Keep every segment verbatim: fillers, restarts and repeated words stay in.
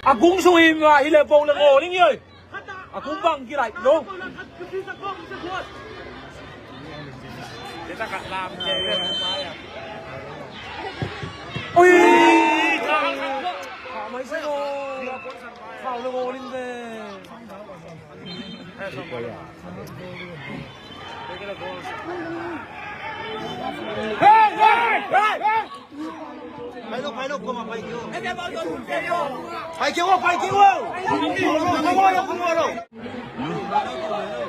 A kung sung hi mah hi leh bawng le ngawl ing ei. A kung bang kilaih lo. Ui! Khau mai se lo. Khau le ngawl ing ve. Hey, hey, hey, hey! Pai lo, pai lo, koma pai kei o. Pai kei o, pai kei o. Koma lo, koma lo. Pai lo, koma lo.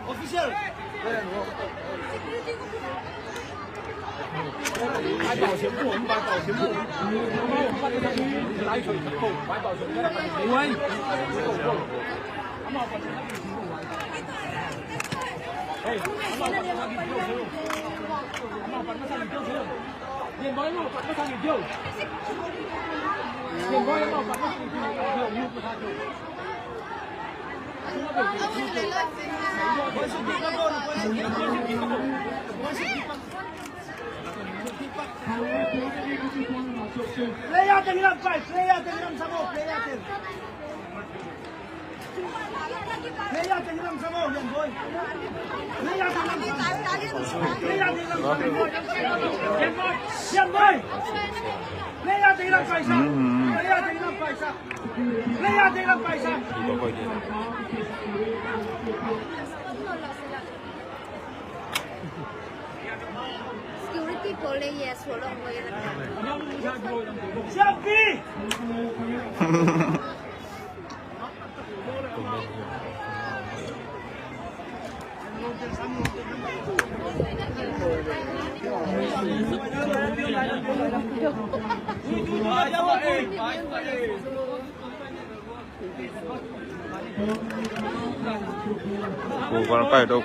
Official. Player teng lam pai, player teng lam sa maw, player teng. Player teng lam sa maw, Lian Boy. Player teng lam sa maw. Player teng lam sa maw. Lian Boy. Player teng lam pai sa. Player teng lam pai sa. Player teng lam pai sa. Security pole, yes, wala ko yan. Siapi!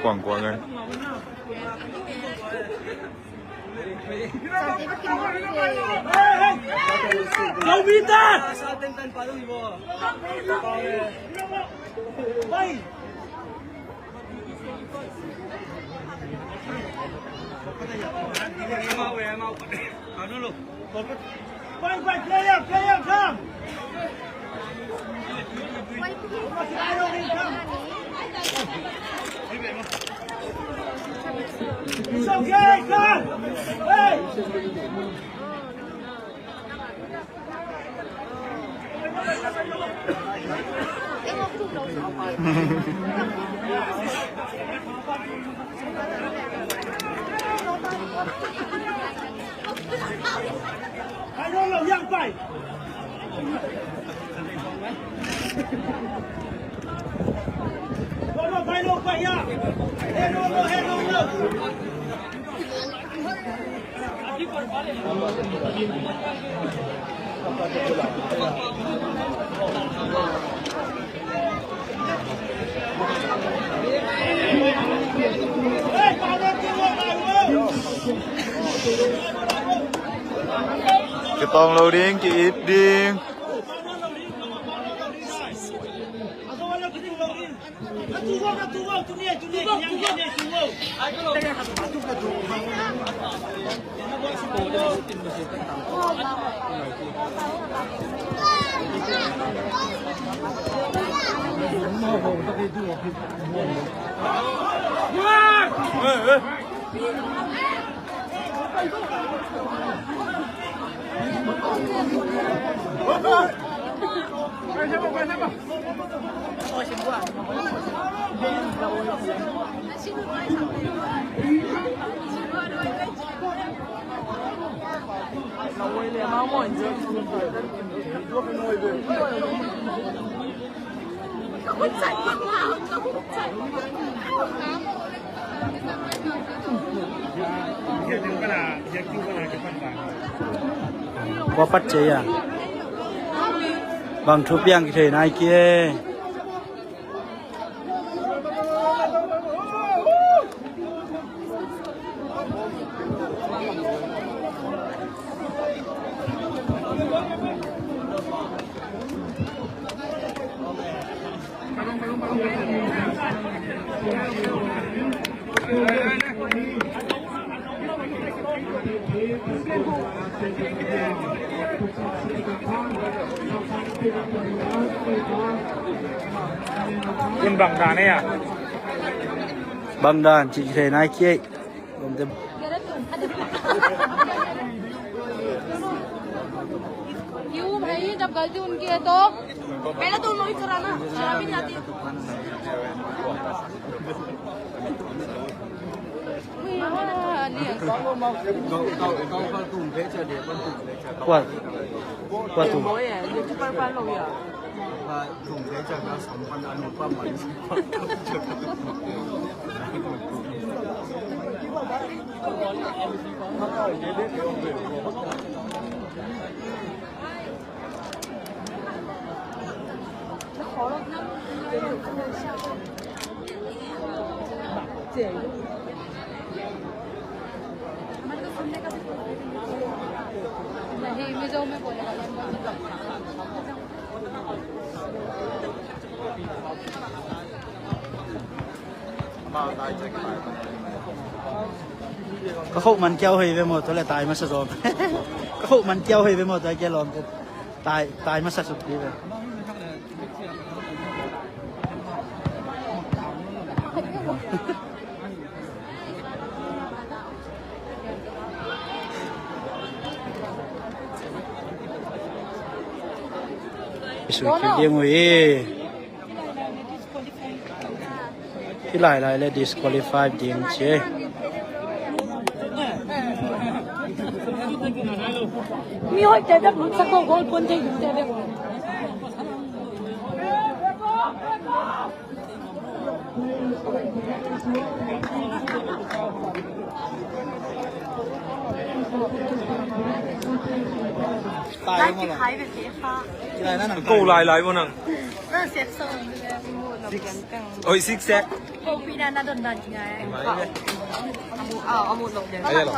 Kuang kuang ngai. Kau minta. Pai, pai, player, player, come. It's okay, come. Hey. Pai lo, lo yang pai. Lo, lo, pai lo, pai ya. Hey, lo, lo, hey, lo, lo. Kitawng lo ding, ki-it ding. Kua pat cia? Bang thu piang kithei nai kei. Bang dan cih thei nai kiai. क्यों भाई, जब गलती उनकी है तो? पहले तो उन लोग ही कराना, शराबी नहीं आती। Kuat. Kuat tu. नहीं, मिजो में बोलेगा। Ka khoh man kiau hei ve maw, tua le tai masa zawm. Ka khoh man kiau hei ve maw, tua kia lawm te. Tai, tai masa suk ti ve. Sui kip ding uh hi. Hih lailai le disqualify ding ci. Mi hoih te bek lutsak ko, goal puan thei ding te bek. Ko lailai bo nang. Oi, six set. Ayo lo.